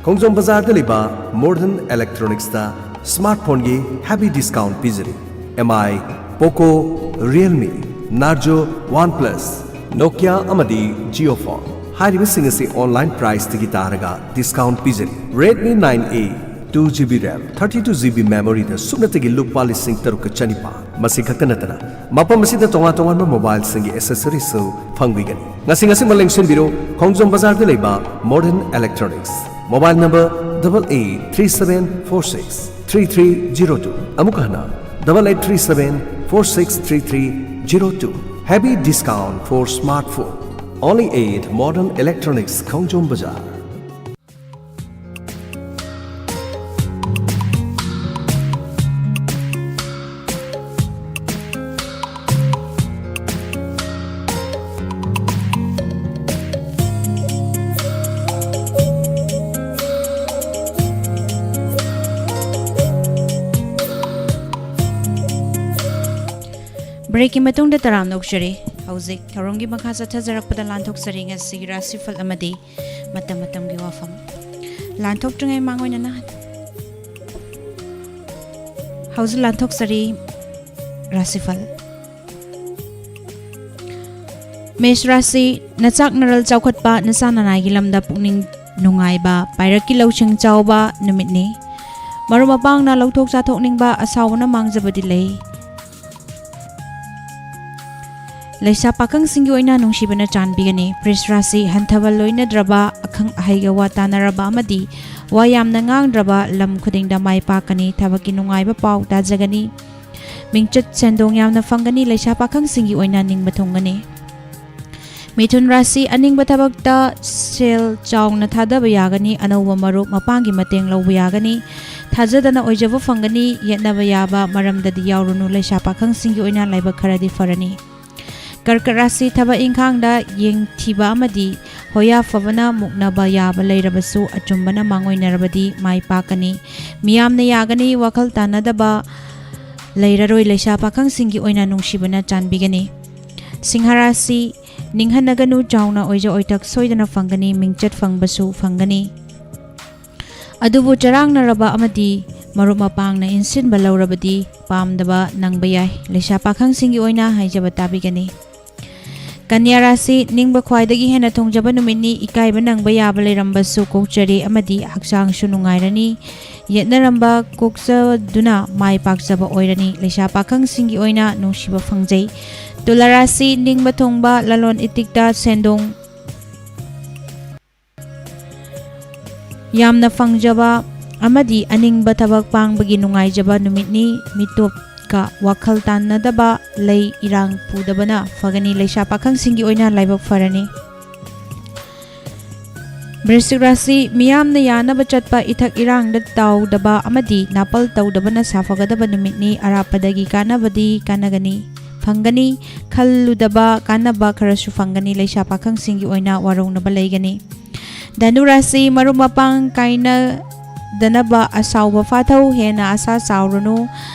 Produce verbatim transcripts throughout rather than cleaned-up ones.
ꯈꯣꯡꯖꯣꯝ ꯕꯖꯥꯔꯗ ꯂꯩꯕ ꯃꯣꯗꯔꯟ ꯏꯂꯦꯛꯇ꯭ꯔꯣꯅꯤꯛꯁꯇ ꯁ꯭ꯃꯥꯔꯠ ꯐꯣꯟꯒꯤ ꯍꯦꯚꯤ ꯗꯤꯁꯀꯥꯎꯟꯠ ꯄꯤꯖꯔꯤ꯫ M I, Poco, Realme, Narzo, OnePlus, Nokia ꯑꯃꯗꯤ ꯖꯤꯑꯣ ꯐꯣꯟ ꯍꯥꯏꯔꯤꯕꯁꯤꯡ ꯑꯁꯤ ꯑꯣꯟꯂꯥꯏꯟ ꯄ꯭ꯔꯥꯏꯁꯇꯒꯤ ꯇꯥꯔꯒ ꯗꯤꯁꯀꯥꯎꯟꯠ ꯄꯤꯖꯔꯤ꯫ Redmi nine A, two G B RAM, thirty two G B ꯃꯦꯃꯣꯔꯤꯗ ꯁꯨꯞꯅꯇꯒꯤ ꯂꯨꯄꯥ ꯂꯤꯁꯤꯡ ꯇꯔꯨꯛꯀ ꯆꯅꯤꯄꯥꯟ꯫ ꯃꯁꯤ ꯈꯛꯇ ꯅꯠꯇꯅ ꯃꯐꯝ ꯑꯁꯤꯗ ꯇꯣꯉꯥꯟ ꯇꯣꯉꯥꯟꯕ ꯃꯣꯕꯥꯏꯜꯁꯤꯡꯒꯤ ꯑꯦꯁꯦꯁꯔꯤꯁꯁꯨ ꯐꯪꯕꯤꯒꯅꯤ꯫ ꯉꯁꯤ ꯉꯁꯤꯃꯛ ꯂꯦꯡꯁꯤꯟꯕꯤꯔꯣ, ꯈꯣꯡꯖꯣꯝ ꯕꯖꯥꯔꯗ ꯂꯩꯕ modern electronics. Mobile number double eight three seven four six three three zero two. ꯑꯃꯨꯛ ꯍꯟꯅ, double eight three seven four six three three zero two. Heavy discount for smartphone. Only at Modern Electronics, Khongjom Bazar. Breakꯀꯤ ꯃꯇꯨꯡꯗ ꯇꯔꯥꯝꯅ ꯑꯣꯛꯆꯔꯤ꯫ ꯍꯧꯖꯤꯛ ꯊꯧꯔꯝꯒꯤ ꯃꯈꯥ ꯆꯠꯊꯖꯔꯛꯄꯗ ꯂꯥꯟꯊꯣꯛꯆꯔꯤ ꯉꯁꯤꯒꯤ ꯔꯥꯁꯤꯐꯜ ꯑꯃꯗꯤ ꯃꯇꯝ ꯃꯇꯝꯒꯤ ꯋꯥꯐꯝ꯫ ꯂꯥꯟꯊꯣꯛꯇ꯭ꯔꯤꯉꯩ ꯃꯥꯡꯑꯣꯏꯅꯅ ꯍꯧꯖꯤꯛ ꯂꯥꯟꯊꯣꯛꯆꯔꯤ ꯔꯥꯁꯤꯐꯜ꯫ ꯃꯦꯁ ꯔꯥꯁꯤ, ꯅꯆꯥꯛ ꯅꯔꯜ ꯆꯥꯎꯈꯠꯄ, ꯅꯆꯥ ꯅꯅꯥꯏꯒꯤ ꯂꯝꯗ ꯄꯨꯛꯅꯤꯡ ꯅꯨꯡꯉꯥꯏꯕ, ꯄꯥꯏꯔꯛꯀꯤ ꯂꯧꯁꯤꯡ ꯆꯥꯎꯕ ꯅꯨꯃꯤꯠꯅꯤ꯫ ꯃꯔꯨꯞ ꯃꯄꯥꯡꯅ ꯂꯧꯊꯣꯛ ꯆꯥꯊꯣꯛꯅꯤꯡꯕ, ꯑꯁꯥꯎꯕꯅ ꯃꯥꯡꯖꯕꯗꯤ ꯂꯩ꯫ ꯂꯩꯁꯥ ꯄꯥꯈꯪꯁꯤꯡꯒꯤ ꯑꯣꯏꯅ ꯅꯨꯡꯁꯤꯕꯅ ꯆꯥꯟꯕꯤꯒꯅꯤ꯫ ꯄ꯭ꯔꯤꯁ ꯔꯥꯁꯤ, ꯍꯟꯊꯕ ꯂꯣꯏꯅꯗ꯭ꯔꯕ, ꯑꯈꯪ ꯑꯍꯩꯒ ꯋꯥ ꯇꯥꯅꯔꯕ ꯑꯃꯗꯤ ꯋꯥ ꯌꯥꯝꯅ ꯉꯥꯡꯗ꯭ꯔꯕ ꯂꯝ ꯈꯨꯗꯤꯡꯗ ꯃꯥꯏ ꯄꯥꯛꯀꯅꯤ꯫ ꯊꯕꯛꯀꯤ ꯅꯨꯡꯉꯥꯏꯕ ꯄꯥꯎ ꯇꯥꯖꯒꯅꯤ꯫ ꯃꯤꯡꯆꯠ ꯁꯦꯟꯗꯣꯡ ꯌꯥꯝꯅ ꯐꯪꯒꯅꯤ꯫ ꯂꯩꯁꯥ ꯄꯥꯈꯪꯁꯤꯡꯒꯤ ꯑꯣꯏꯅ ꯅꯤꯡꯕ ꯊꯨꯡꯒꯅꯤ꯫ ꯃꯤꯊꯨꯟ ꯔꯥꯁꯤ, ꯑꯅꯤꯡꯕ ꯊꯕꯛꯇ ꯁꯦꯜ ꯆꯥꯎꯅ ꯊꯥꯗꯕ ꯌꯥꯒꯅꯤ꯫ ꯑꯅꯧꯕ ꯃꯔꯨꯞ ꯃꯄꯥꯡꯒꯤ ꯃꯇꯦꯡ ꯂꯧꯕ ꯌꯥꯒꯅꯤ꯫ ꯊꯥꯖꯗꯅ ꯑꯣꯏꯖꯕ ꯐꯪꯒꯅꯤ꯫ ꯌꯦꯠꯅꯕ ꯌꯥꯕ ꯃꯔꯝꯗꯗꯤ ꯌꯥꯎꯔꯨꯅꯨ꯫ ꯂꯩꯁꯥ ꯄꯥꯈꯪꯁꯤꯡꯒꯤ ꯑꯣꯏꯅ ꯂꯥꯏꯕꯛ ꯈꯔꯗꯤ ꯐꯔꯅꯤ꯫ ꯀꯔꯀꯠ ꯔꯥꯁꯤ, ꯊꯕꯛ ꯏꯪꯈꯥꯡꯗ ꯌꯦꯡꯊꯤꯕ ꯑꯃꯗꯤ ꯍꯣꯌꯥ ꯐꯕꯅ ꯃꯨꯛꯅꯕ ꯌꯥꯕ ꯂꯩꯔꯕꯁꯨ ꯑꯆꯨꯝꯕꯅ ꯃꯥꯡꯑꯣꯏꯅꯔꯕꯗꯤ ꯃꯥꯏ ꯄꯥꯛꯀꯅꯤ꯫ ꯃꯤꯌꯥꯝꯅ ꯌꯥꯒꯅꯤ꯫ ꯋꯥꯈꯜ ꯇꯥꯅꯗꯕ ꯂꯩꯔꯔꯣꯏ꯫ ꯂꯩꯁꯥ ꯄꯥꯈꯪꯁꯤꯡꯒꯤ ꯑꯣꯏꯅ ꯅꯨꯡꯁꯤꯕꯅ ꯆꯥꯟꯕꯤꯒꯅꯤ꯫ ꯁꯤꯡꯍ ꯔꯥꯁꯤ, ꯅꯤꯡꯍꯟꯅꯒꯅꯨ, ꯆꯥꯎꯅ ꯑꯣꯏꯖ ꯑꯣꯏꯊꯛ ꯁꯣꯏꯗꯅ ꯐꯪꯒꯅꯤ, ꯃꯤꯡꯆꯠ ꯐꯪꯕꯁꯨ ꯐꯪꯒꯅꯤ꯫ ꯑꯗꯨꯕꯨ ꯆꯔꯥꯡꯅꯔꯕ ꯑꯃꯗꯤ ꯃꯔꯨꯞ ꯃꯄꯥꯡꯅ ꯏꯟꯁꯤꯟꯕ ꯂꯧꯔꯕꯗꯤ ꯄꯥꯝꯗꯕ ꯅꯪꯕ ꯌꯥꯏ꯫ ꯂꯩꯁꯥ ꯄꯥꯈꯪꯁꯤꯡꯒꯤ ꯑꯣꯏꯅ ꯍꯥꯏꯖꯕ ꯇꯥꯕꯤꯒꯅꯤ꯫ ꯀꯟꯌꯥ ꯔꯥꯁꯤ, ꯅꯤꯡꯕ ꯈ꯭ꯋꯥꯏꯗꯒꯤ ꯍꯦꯟꯅ ꯊꯨꯡꯖꯕ ꯅꯨꯃꯤꯠꯅꯤ꯫ ꯏꯀꯥꯏꯕ ꯅꯪꯕ ꯌꯥꯕ ꯂꯩꯔꯝꯕꯁꯨ ꯀꯣꯛꯆꯔꯤ ꯑꯃꯗꯤ ꯍꯛꯆꯥꯡꯁꯨ ꯅꯨꯡꯉꯥꯏꯔꯅꯤ꯫ ꯌꯦꯠꯅꯔꯝꯕ ꯀꯣꯛꯆꯗꯨꯅ ꯃꯥꯏ ꯄꯥꯛꯆꯕ ꯑꯣꯏꯔꯅꯤ꯫ ꯂꯩꯁꯥ ꯄꯥꯈꯪꯁꯤꯡꯒꯤ ꯑꯣꯏꯅ ꯅꯨꯡꯁꯤꯕ ꯐꯪꯖꯩ꯫ ꯇꯨꯂꯥ ꯔꯥꯁꯤ, ꯅꯤꯡꯕ ꯊꯨꯡꯕ, ꯂꯂꯣꯟ ꯏꯇꯤꯛꯇ ꯁꯦꯟꯗꯣꯡ ꯌꯥꯝꯅ ꯐꯪꯖꯕ ꯑꯃꯗꯤ ꯑꯅꯤꯡꯕ ꯊꯕꯛ ꯄꯥꯡꯕꯒꯤ ꯅꯨꯡꯉꯥꯏꯖꯕ ꯅꯨꯃꯤꯠꯅꯤ꯫ ꯃꯤꯇꯣꯞꯀ ꯋꯥꯈꯜ ꯇꯥꯟꯅꯗꯕ ꯂꯩ ꯏꯔꯥꯡ ꯄꯨꯗꯕꯅ ꯐꯒꯅꯤ꯫ ꯂꯩꯁꯥ ꯄꯥꯈꯪꯁꯤꯡꯒꯤ ꯑꯣꯏꯅ ꯂꯥꯏꯕꯛ ꯐꯔꯅꯤ꯫ ꯕ꯭ꯔꯤꯁꯤꯛ ꯔꯥꯁꯤ, ꯃꯤꯌꯥꯝꯅ ꯌꯥꯅꯕ ꯆꯠꯄ, ꯏꯊꯛ ꯏꯔꯥꯡꯗ ꯇꯥꯎꯗꯕ ꯑꯃꯗꯤ ꯅꯥꯄꯜ ꯇꯧꯗꯕꯅ ꯁꯥꯐꯒꯗꯕ ꯅꯨꯃꯤꯠꯅꯤ꯫ ꯑꯔꯥꯞꯄꯗꯒꯤ ꯀꯥꯟꯅꯕꯗꯤ ꯀꯥꯟꯅꯒꯅꯤ, ꯐꯪꯒꯅꯤ꯫ ꯈꯜꯂꯨꯗꯕ ꯀꯥꯟꯅꯕ ꯈꯔꯁꯨ ꯐꯪꯒꯅꯤ꯫ ꯂꯩꯁꯥ ꯄꯥꯈꯪꯁꯤꯡꯒꯤ ꯑꯣꯏꯅ ꯋꯥꯔꯧꯅꯕ ꯂꯩꯒꯅꯤ꯫ ꯙꯅꯨ ꯔꯥꯁꯤ, ꯃꯔꯨꯞ ꯃꯄꯥꯡ ꯀꯥꯏꯅꯗꯅꯕ ꯑꯁꯥꯎꯕ ꯐꯥꯊꯧ꯫ ꯍꯦꯟꯅ ꯑꯁꯥ ꯆꯥꯎꯔꯨꯅꯨ꯫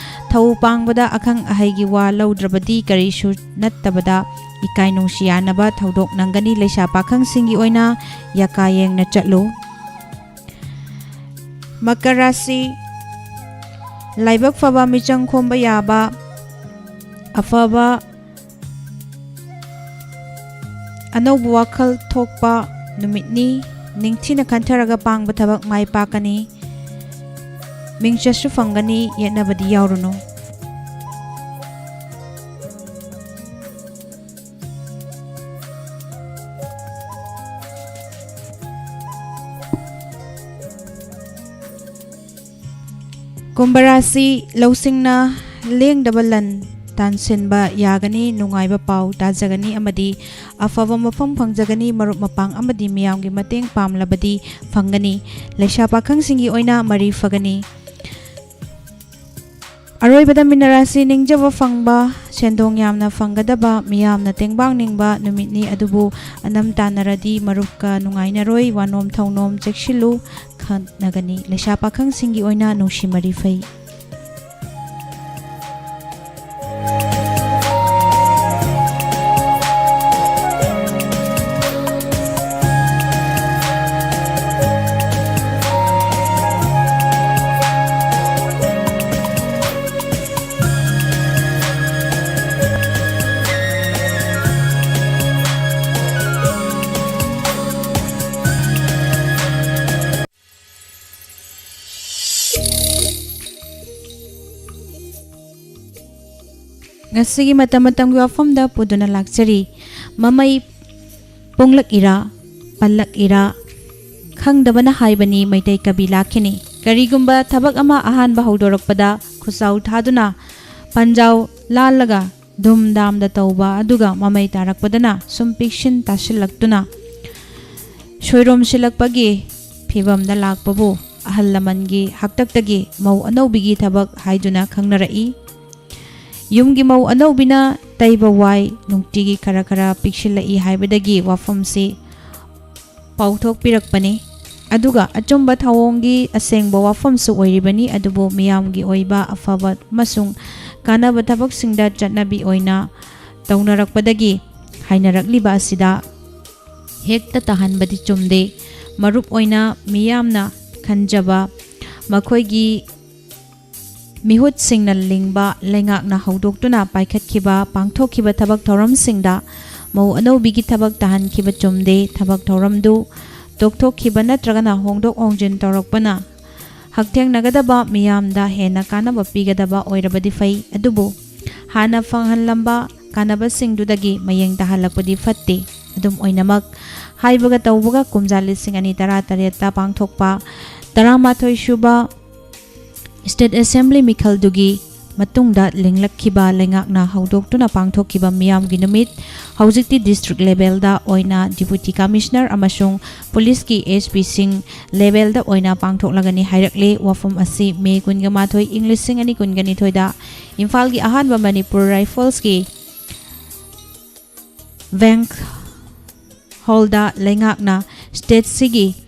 ꯊꯧ ꯄꯥꯡꯕꯗ ꯑꯈꯪ ꯑꯍꯩꯒꯤ ꯋꯥ ꯂꯧꯗ꯭ꯔꯕꯗꯤ ꯀꯔꯤꯁꯨ ꯅꯠꯇꯕꯗ ꯏꯀꯥꯏ ꯅꯨꯡꯁꯤ ꯌꯥꯅꯕ ꯊꯧꯗꯣꯛ ꯅꯪꯒꯅꯤ꯫ ꯂꯩꯁꯥ ꯄꯥꯈꯪꯁꯤꯡꯒꯤ ꯑꯣꯏꯅ ꯌꯥꯀꯥ ꯌꯦꯡꯅ ꯆꯠꯂꯨ꯫ ꯃꯀꯔ ꯔꯥꯁꯤ, ꯂꯥꯏꯕꯛ ꯐꯕ, ꯃꯤꯆꯪ ꯈꯣꯝꯕ ꯌꯥꯕ, ꯑꯐꯕ, ꯑꯅꯧꯕ ꯋꯥꯈꯜ ꯊꯣꯛꯄ ꯅꯨꯃꯤꯠꯅꯤ꯫ ꯅꯤꯡꯊꯤꯅ ꯈꯟꯊꯔꯒ ꯄꯥꯡꯕ ꯊꯕꯛ ꯃꯥꯏ ꯄꯥꯛꯀꯅꯤ꯫ ꯃꯤꯡꯆꯠꯁꯨ ꯐꯪꯒꯅꯤ, ꯌꯦꯠꯅꯕꯗꯤ ꯌꯥꯎꯔꯨꯅꯨ꯫ ꯀꯨꯝꯚ ꯔꯥꯁꯤ, ꯂꯧꯁꯤꯡꯅ ꯂꯦꯡꯗꯕ ꯂꯟ ꯇꯥꯟꯁꯤꯟꯕ ꯌꯥꯒꯅꯤ, ꯅꯨꯡꯉꯥꯏꯕ ꯄꯥꯎ ꯇꯥꯖꯒꯅꯤ ꯑꯃꯗꯤ ꯑꯐꯕ ꯃꯐꯝ ꯐꯪꯖꯒꯅꯤ꯫ ꯃꯔꯨꯞ ꯃꯄꯥꯡ ꯑꯃꯗꯤ ꯃꯤꯌꯥꯝꯒꯤ ꯃꯇꯦꯡ ꯄꯥꯝꯂꯕꯗꯤ ꯐꯪꯒꯅꯤ꯫ ꯂꯩꯁꯥ ꯄꯥꯈꯪꯁꯤꯡꯒꯤ ꯑꯣꯏꯅ ꯃꯔꯤ ꯐꯒꯅꯤ꯫ ꯑꯔꯣꯏꯕꯗ ꯃꯤꯅ ꯔꯥꯁꯤ, ꯅꯤꯡꯖꯕ ꯐꯪꯕ, ꯁꯦꯟꯗꯣꯡ ꯌꯥꯝꯅ ꯐꯪꯒꯗꯕ, ꯃꯤꯌꯥꯝꯅ ꯇꯦꯡꯕꯥꯡ ꯅꯤꯡꯕ ꯅꯨꯃꯤꯠꯅꯤ꯫ ꯑꯗꯨꯕꯨ ꯑꯅꯝ ꯇꯥꯟꯅꯔꯗꯤ ꯃꯔꯨꯞꯀ ꯅꯨꯡꯉꯥꯏꯅꯔꯣꯏ꯫ ꯋꯥꯅꯣꯝ ꯊꯧꯅꯣꯝ ꯆꯦꯛꯁꯤꯜꯂꯨ, ꯈꯠꯅꯒꯅꯤ꯫ ꯂꯩꯁꯥ ꯄꯥꯈꯪꯁꯤꯡꯒꯤ ꯑꯣꯏꯅ ꯅꯨꯡꯁꯤ ꯃꯔꯤ ꯐꯩ꯫ ꯉꯁꯤꯒꯤ ꯃꯇꯝ ꯃꯇꯝꯒꯤ ꯋꯥꯐꯝꯗ ꯄꯨꯗꯨꯅ ꯂꯥꯛꯆꯔꯤ꯫ ꯃꯃꯩ ꯄꯣꯡꯂꯛꯏꯔꯥ, ꯄꯜꯂꯛꯏꯔꯥ, ꯈꯪꯗꯕꯅ ꯍꯥꯏꯕꯅꯤ ꯃꯩꯇꯩ ꯀꯕꯤ ꯂꯥꯛꯈꯤꯅꯤ꯫ ꯀꯔꯤꯒꯨꯝꯕ ꯊꯕꯛ ꯑꯃ ꯑꯍꯥꯟꯕ ꯍꯧꯗꯣꯔꯛꯄꯗ ꯈꯨꯠꯆꯥꯎ ꯊꯥꯗꯨꯅ ꯄꯟꯖꯥꯎ ꯂꯥꯜꯂꯒ ꯙꯨꯝ ꯙꯥꯝꯗ ꯇꯧꯕ ꯑꯗꯨꯒ ꯃꯃꯩ ꯇꯥꯔꯛꯄꯗꯅ ꯁꯨꯝ ꯄꯤꯛꯁꯤꯟ ꯇꯥꯁꯤꯜꯂꯛꯇꯨꯅ ꯁꯣꯏꯔꯣꯝꯁꯤꯜꯂꯛꯄꯒꯤ ꯐꯤꯕꯝꯗ ꯂꯥꯛꯄꯕꯨ ꯑꯍꯜ ꯂꯃꯟꯒꯤ ꯍꯥꯛꯇꯛꯇꯒꯤ ꯃꯧ ꯑꯅꯧꯕꯤꯒꯤ ꯊꯕꯛ ꯍꯥꯏꯗꯨꯅ ꯈꯪꯅꯔꯛꯏ꯫ ꯌꯨꯝꯒꯤ ꯃꯧ ꯑꯅꯧꯕꯤꯅ ꯇꯩꯕ ꯋꯥꯏ ꯅꯨꯡꯇꯤꯒꯤ ꯈꯔ ꯈꯔ ꯄꯤꯛꯁꯤꯜꯂꯛꯏ ꯍꯥꯏꯕꯗꯒꯤ ꯋꯥꯐꯝꯁꯤ ꯄꯥꯎꯊꯣꯛꯄꯤꯔꯛꯄꯅꯤ꯫ ꯑꯗꯨꯒ ꯑꯆꯨꯝꯕ ꯊꯧꯑꯣꯡꯒꯤ ꯑꯁꯦꯡꯕ ꯋꯥꯐꯝꯁꯨ ꯑꯣꯏꯔꯤꯕꯅꯤ꯫ ꯑꯗꯨꯕꯨ ꯃꯤꯌꯥꯝꯒꯤ ꯑꯣꯏꯕ ꯑꯐꯕ ꯑꯃꯁꯨꯡ ꯀꯥꯟꯅꯕ ꯊꯕꯛꯁꯤꯡꯗ ꯆꯠꯅꯕꯤ ꯑꯣꯏꯅ ꯇꯧꯅꯔꯛꯄꯗꯒꯤ ꯍꯥꯏꯅꯔꯛꯂꯤꯕ ꯑꯁꯤꯗ ꯍꯦꯛꯇ ꯇꯥꯍꯟꯕꯗꯤ ꯆꯨꯝꯗꯦ꯫ ꯃꯔꯨꯞ ꯑꯣꯏꯅ ꯃꯤꯌꯥꯝꯅ ꯈꯟꯖꯕ ꯃꯈꯣꯏꯒꯤ ꯃꯤꯍꯨꯠꯁꯤꯡꯅ ꯂꯤꯡꯕ ꯂꯩꯉꯥꯛꯅ ꯍꯧꯗꯣꯛꯇꯨꯅ ꯄꯥꯏꯈꯠꯈꯤꯕ, ꯄꯥꯡꯊꯣꯛꯈꯤꯕ ꯊꯕꯛ ꯊꯧꯔꯝꯁꯤꯡꯗ ꯃꯧ ꯑꯅꯧꯕꯤꯒꯤ ꯊꯕꯛ ꯇꯥꯍꯟꯈꯤꯕ ꯆꯨꯝꯗꯦ꯫ ꯊꯕꯛ ꯊꯧꯔꯝꯗꯨ ꯇꯣꯛꯊꯣꯛꯈꯤꯕ ꯅꯠꯇ꯭ꯔꯒꯅ ꯍꯣꯡꯗꯣꯛ ꯍꯣꯡꯖꯤꯟ ꯇꯧꯔꯛꯄꯅ ꯍꯛꯊꯦꯡꯅꯒꯗꯕ ꯃꯤꯌꯥꯝꯗ ꯍꯦꯟꯅ ꯀꯥꯟꯅꯕ ꯄꯤꯒꯗꯕ ꯑꯣꯏꯔꯕꯗꯤ ꯐꯩ, ꯑꯗꯨꯕꯨ ꯍꯥꯟꯅ ꯐꯪꯍꯜꯂꯝꯕ ꯀꯥꯟꯅꯕꯁꯤꯡꯗꯨꯗꯒꯤ ꯃꯌꯦꯡ ꯇꯥꯍꯜꯂꯛꯄꯗꯤ ꯐꯠꯇꯦ꯫ ꯑꯗꯨꯝ ꯑꯣꯏꯅꯃꯛ, ꯍꯥꯏꯕꯒ ꯇꯧꯕꯒ ꯀꯨꯝꯖꯥ ꯂꯤꯁꯤꯡ ꯑꯅꯤ ꯇꯔꯥ ꯇꯔꯦꯠꯇ ꯄꯥꯡꯊꯣꯛꯄ ꯇꯔꯥꯃꯥꯊꯣꯏ ꯁꯨꯕ State Assembly ꯃꯤꯈꯜꯗꯨꯒꯤ ꯃꯇꯨꯡꯗ ꯂꯤꯡꯂꯛꯈꯤꯕ ꯂꯩꯉꯥꯛꯅ ꯍꯧꯗꯣꯛꯇꯨꯅ ꯄꯥꯡꯊꯣꯛꯈꯤꯕ ꯃꯤꯌꯥꯝꯒꯤ ꯅꯨꯃꯤꯠ ꯍꯧꯖꯤꯛꯇꯤ district levelꯗ ꯑꯣꯏꯅ Deputy Commissioner ꯑꯃꯁꯨꯡ ꯄꯨꯂꯤꯁꯀꯤ S Pꯁꯤꯡ levelꯗ ꯑꯣꯏꯅ ꯄꯥꯡꯊꯣꯛꯂꯒꯅꯤ ꯍꯥꯏꯔꯛꯂꯦ꯫ ꯋꯥꯐꯝ ꯑꯁꯤ May ꯀꯨꯟꯒ ꯃꯥꯊꯣꯏ, ꯏꯪ ꯂꯤꯁꯤꯡ ꯑꯅꯤ ꯀꯨꯟꯒ ꯅꯤꯊꯣꯏꯗ ꯏꯝꯐꯥꯜꯒꯤ ꯑꯍꯥꯟꯕ ꯃꯅꯤꯄꯨꯔ Riflesꯀꯤ Bank Hallꯗ ꯂꯩꯉꯥꯛꯅ stateꯁꯤꯒꯤ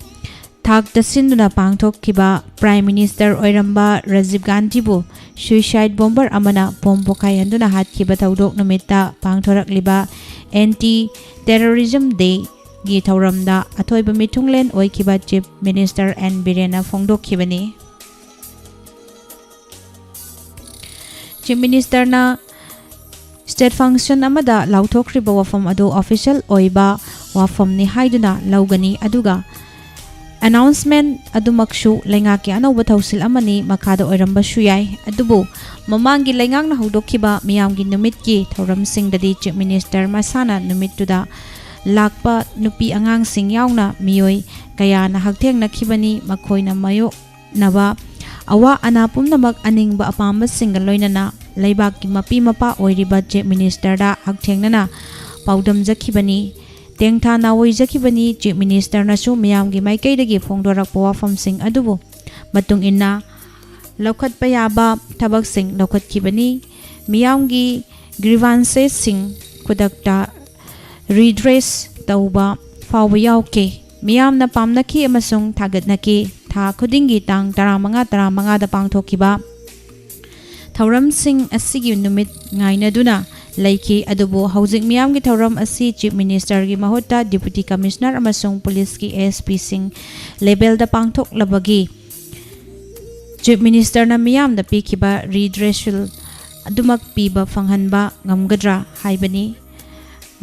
ꯊꯥꯛꯇ ꯁꯤꯟꯗꯨꯅ ꯄꯥꯡꯊꯣꯛꯈꯤꯕ Prime Minister ꯑꯣꯏꯔꯝꯕ ꯔꯥꯖꯤꯕ ꯒꯥꯟꯙꯤꯕꯨ suicide bomber ꯑꯃꯅ bomb ꯄꯣꯈꯥꯏꯍꯟꯗꯨꯅ ꯍꯥꯠꯈꯤꯕ ꯊꯧꯗꯣꯛ ꯅꯨꯃꯤꯠꯇ ꯄꯥꯡꯊꯣꯔꯛꯂꯤꯕ Anti Terrorism Dayꯒꯤ ꯊꯧꯔꯝꯗ ꯑꯊꯣꯏꯕ ꯃꯤꯊꯨꯡꯂꯦꯟ ꯑꯣꯏꯈꯤꯕ Chief Minister N ꯕꯤꯔꯦꯟꯅ ꯐꯣꯡꯗꯣꯛꯈꯤꯕꯅꯤ꯫ Chief Ministerꯅ state function ꯑꯃꯗ ꯂꯥꯎꯊꯣꯛꯈ꯭ꯔꯤꯕ ꯋꯥꯐꯝ ꯑꯗꯨ official ꯑꯣꯏꯕ ꯋꯥꯐꯝꯅꯤ ꯍꯥꯏꯗꯨꯅ ꯂꯧꯒꯅꯤ, ꯑꯗꯨꯒ ꯑꯦꯅꯥꯎꯟꯁꯃꯦꯟ ꯑꯗꯨꯃꯛꯁꯨ ꯂꯩꯉꯥꯛꯀꯤ ꯑꯅꯧꯕ ꯊꯧꯁꯤꯜ ꯑꯃꯅꯤ ꯃꯈꯥꯗ ꯑꯣꯏꯔꯝꯕꯁꯨ ꯌꯥꯏ꯫ ꯑꯗꯨꯕꯨ ꯃꯃꯥꯡꯒꯤ ꯂꯩꯉꯥꯛꯅ ꯍꯧꯗꯣꯛꯈꯤꯕ ꯃꯤꯌꯥꯝꯒꯤ ꯅꯨꯃꯤꯠꯀꯤ ꯊꯧꯔꯝꯁꯤꯡꯗꯗꯤ Chief Minister ꯃꯁꯥꯅ ꯅꯨꯃꯤꯠꯇꯨꯗ ꯂꯥꯛꯄ ꯅꯨꯄꯤ ꯑꯉꯥꯡꯁꯤꯡ ꯌꯥꯎꯅ ꯃꯤꯑꯣꯏ ꯀꯌꯥꯅ ꯍꯛꯊꯦꯡꯅꯈꯤꯕꯅꯤ꯫ ꯃꯈꯣꯏꯅ ꯃꯥꯌꯣꯛꯅꯕ ꯑꯋꯥ ꯑꯅꯥ ꯄꯨꯝꯅꯃꯛ ꯑꯅꯤꯡꯕ ꯑꯄꯥꯝꯕꯁꯤꯡꯒ ꯂꯣꯏꯅꯅ ꯂꯩꯕꯥꯛꯀꯤ ꯃꯄꯤ ꯃꯄꯥ ꯑꯣꯏꯔꯤꯕ Chief Ministerꯗ ꯍꯛꯊꯦꯡꯅꯅ ꯄꯥꯎꯗꯝꯖꯈꯤꯕꯅꯤ꯫ ꯇꯦꯡꯊꯥ ꯅꯥꯑꯣꯏꯖꯈꯤꯕꯅꯤ꯫ Chief Ministerꯅꯁꯨ ꯃꯤꯌꯥꯝꯒꯤ ꯃꯥꯏꯀꯩꯗꯒꯤ ꯐꯣꯡꯗꯣꯔꯛꯄ ꯋꯥꯐꯝꯁꯤꯡ ꯑꯗꯨꯕꯨ ꯃꯇꯨꯡ ꯏꯟꯅ ꯂꯧꯈꯠꯄ ꯌꯥꯕ ꯊꯕꯛꯁꯤꯡ ꯂꯧꯈꯠꯈꯤꯕꯅꯤ꯫ ꯃꯤꯌꯥꯝꯒꯤ grievances ꯁꯤꯡ ꯈꯨꯗꯛꯇ redress ꯇꯧꯕ ꯐꯥꯎꯕ ꯌꯥꯎꯈꯤ꯫ ꯃꯤꯌꯥꯝꯅ ꯄꯥꯝꯅꯈꯤ ꯑꯃꯁꯨꯡ ꯊꯥꯒꯠꯅꯈꯤ꯫ ꯊꯥ ꯈꯨꯗꯤꯡꯒꯤ ꯇꯥꯡ ꯇꯔꯥꯃꯉꯥ, ꯇꯔꯥꯃꯉꯥꯗ ꯄꯥꯡꯊꯣꯛꯈꯤꯕ ꯊꯧꯔꯝꯁꯤꯡ ꯑꯁꯤꯒꯤ ꯅꯨꯃꯤꯠ ꯉꯥꯏꯅꯗꯨꯅ ꯂꯩꯈꯤ꯫ ꯑꯗꯨꯕꯨ ꯍꯧꯖꯤꯛ ꯃꯤꯌꯥꯝꯒꯤ ꯊꯧꯔꯝ ꯑꯁꯤ Chief Ministerꯒꯤ ꯃꯍꯨꯠꯇ Deputy Commissioner ꯑꯃꯁꯨꯡ ꯄꯨꯂꯤꯁꯀꯤ S Pꯁꯤꯡ levelꯗ ꯄꯥꯡꯊꯣꯛꯂꯕꯒꯤ Chief Ministerꯅ ꯃꯤꯌꯥꯝꯗ ꯄꯤꯈꯤꯕ redressal ꯑꯗꯨꯃꯛ ꯄꯤꯕ ꯐꯪꯍꯟꯕ ꯉꯝꯒꯗ꯭ꯔꯥ ꯍꯥꯏꯕꯅꯤ꯫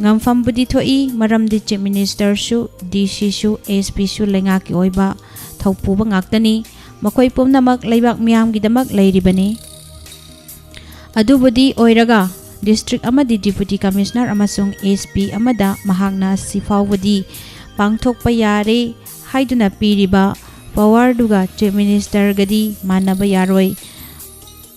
ꯉꯝꯐꯝꯕꯨꯗꯤ ꯊꯣꯛꯏ, ꯃꯔꯝꯗꯤ Chief Ministerꯁꯨ, DCꯁꯨ, SPꯁꯨ ꯂꯩꯉꯥꯛꯀꯤ ꯑꯣꯏꯕ ꯊꯧꯄꯨꯕ ꯉꯥꯛꯇꯅꯤ꯫ ꯃꯈꯣꯏ ꯄꯨꯝꯅꯃꯛ ꯂꯩꯕꯥꯛ ꯃꯤꯌꯥꯝꯒꯤꯗꯃꯛ ꯂꯩꯔꯤꯕꯅꯤ꯫ ꯑꯗꯨꯕꯨꯗꯤ ꯑꯣꯏꯔꯒ, district ꯑꯃꯗꯤ Deputy Commissioner ꯑꯃꯁꯨꯡ SP ꯑꯃꯗ ꯃꯍꯥꯛꯅ ꯑꯁꯤ ꯐꯥꯎꯕꯗꯤ ꯄꯥꯡꯊꯣꯛꯄ ꯌꯥꯔꯦ ꯍꯥꯏꯗꯨꯅ ꯄꯤꯔꯤꯕ powerꯗꯨꯒ Chief Ministerꯒꯗꯤ ꯃꯥꯟꯅꯕ ꯌꯥꯔꯣꯏ꯫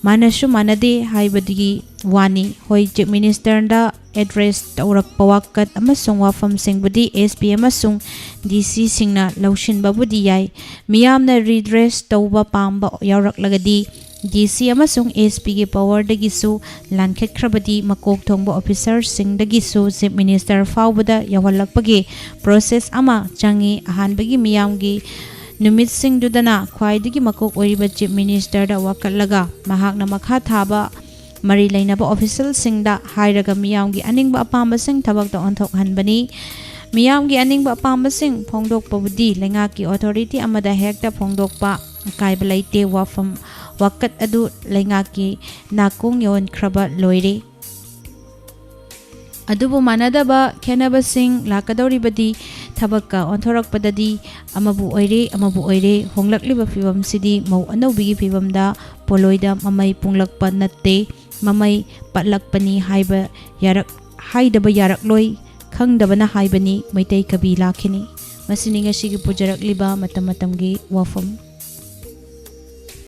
ꯃꯥꯟꯅꯁꯨ ꯃꯥꯟꯅꯗꯦ ꯍꯥꯏꯕꯗꯨꯒꯤ ꯋꯥꯅꯤ꯫ ꯍꯣꯏ, Chief Ministerꯗ address ꯇꯧꯔꯛꯄ ꯋꯥꯀꯠ ꯑꯃꯁꯨꯡ ꯋꯥꯐꯝꯁꯤꯡꯕꯨꯗꯤ SP ꯑꯃꯁꯨꯡ DCꯁꯤꯡꯅ ꯂꯧꯁꯤꯟꯕꯕꯨꯗꯤ ꯌꯥꯏ꯫ ꯃꯤꯌꯥꯝꯅ redress ꯇꯧꯕ ꯄꯥꯝꯕ ꯌꯥꯎꯔꯛꯂꯒꯗꯤ, DC ꯑꯃꯁꯨꯡ SPꯒꯤ powerꯗꯒꯤꯁꯨ ꯂꯥꯟꯈꯠꯈ꯭ꯔꯕꯗꯤ, ꯃꯀꯣꯛ ꯊꯣꯡꯕ officerꯁꯤꯡꯗꯒꯤꯁꯨ Chief Minister ꯐꯥꯎꯕꯗ ꯌꯧꯍꯜꯂꯛꯄꯒꯤ process ꯑꯃ ꯆꯪꯏ꯫ ꯑꯍꯥꯟꯕꯒꯤ ꯃꯤꯌꯥꯝꯒꯤ ꯅꯨꯃꯤꯠꯁꯤꯡꯗꯨꯗꯅ ꯈ꯭ꯋꯥꯏꯗꯒꯤ ꯃꯀꯣꯛ ꯑꯣꯏꯔꯤꯕ Chief Ministerꯗ ꯋꯥꯀꯠꯂꯒ, ꯃꯍꯥꯛꯅ ꯃꯈꯥ ꯊꯥꯕ ꯃꯔꯤ ꯂꯩꯅꯕ officialꯁꯤꯡꯗ ꯍꯥꯏꯔꯒ ꯃꯤꯌꯥꯝꯒꯤ ꯑꯅꯤꯡꯕ ꯑꯄꯥꯝꯕꯁꯤꯡ ꯊꯕꯛꯇ ꯑꯣꯟꯊꯣꯛꯍꯟꯕꯅꯤ꯫ ꯃꯤꯌꯥꯝꯒꯤ ꯑꯅꯤꯡꯕ ꯑꯄꯥꯝꯕꯁꯤꯡ ꯐꯣꯡꯗꯣꯛꯄꯕꯨꯗꯤ ꯂꯩꯉꯥꯛꯀꯤ authority ꯑꯃꯗ ꯍꯦꯛꯇ ꯐꯣꯡꯗꯣꯛꯄ ꯑꯀꯥꯏꯕ ꯂꯩꯇꯦ꯫ ꯋꯥꯐꯝ ꯋꯥꯀꯠ ꯑꯗꯨ ꯂꯩꯉꯥꯛꯀꯤ ꯅꯥꯀꯣꯡ ꯌꯧꯍꯟꯈ꯭ꯔꯕ ꯂꯣꯏꯔꯦ꯫ ꯑꯗꯨꯕꯨ ꯃꯥꯟꯅꯗꯕ ꯈꯦꯠꯅꯕꯁꯤꯡ ꯂꯥꯛꯀꯗꯧꯔꯤꯕꯗꯤ ꯊꯕꯛꯀ ꯑꯣꯟꯊꯣꯔꯛꯄꯗꯗꯤ ꯑꯃꯕꯨ ꯑꯣꯏꯔꯦ, ꯑꯃꯕꯨ ꯑꯣꯏꯔꯦ, ꯍꯣꯡꯂꯛꯂꯤꯕ ꯐꯤꯕꯝꯁꯤꯗꯤ ꯃꯧ ꯑꯅꯧꯕꯤꯒꯤ ꯐꯤꯕꯝꯗ ꯄꯣꯂꯣꯏꯗ ꯃꯃꯩ ꯄꯨꯡꯂꯛꯄ ꯅꯠꯇꯦ, ꯃꯃꯩ ꯄꯠꯂꯛꯄꯅꯤ ꯍꯥꯏꯕ ꯌꯥꯔꯛ-, ꯍꯥꯏꯗꯕ ꯌꯥꯔꯛꯂꯣꯏ, ꯈꯪꯗꯕꯅ ꯍꯥꯏꯕꯅꯤ ꯃꯩꯇꯩ ꯀꯕꯤ ꯂꯥꯛꯈꯤꯅꯤ꯫ ꯃꯁꯤꯅꯤ ꯉꯁꯤꯒꯤ ꯄꯨꯖꯔꯛꯂꯤꯕ ꯃꯇꯝ ꯃꯇꯝꯒꯤ ꯋꯥꯐꯝ꯫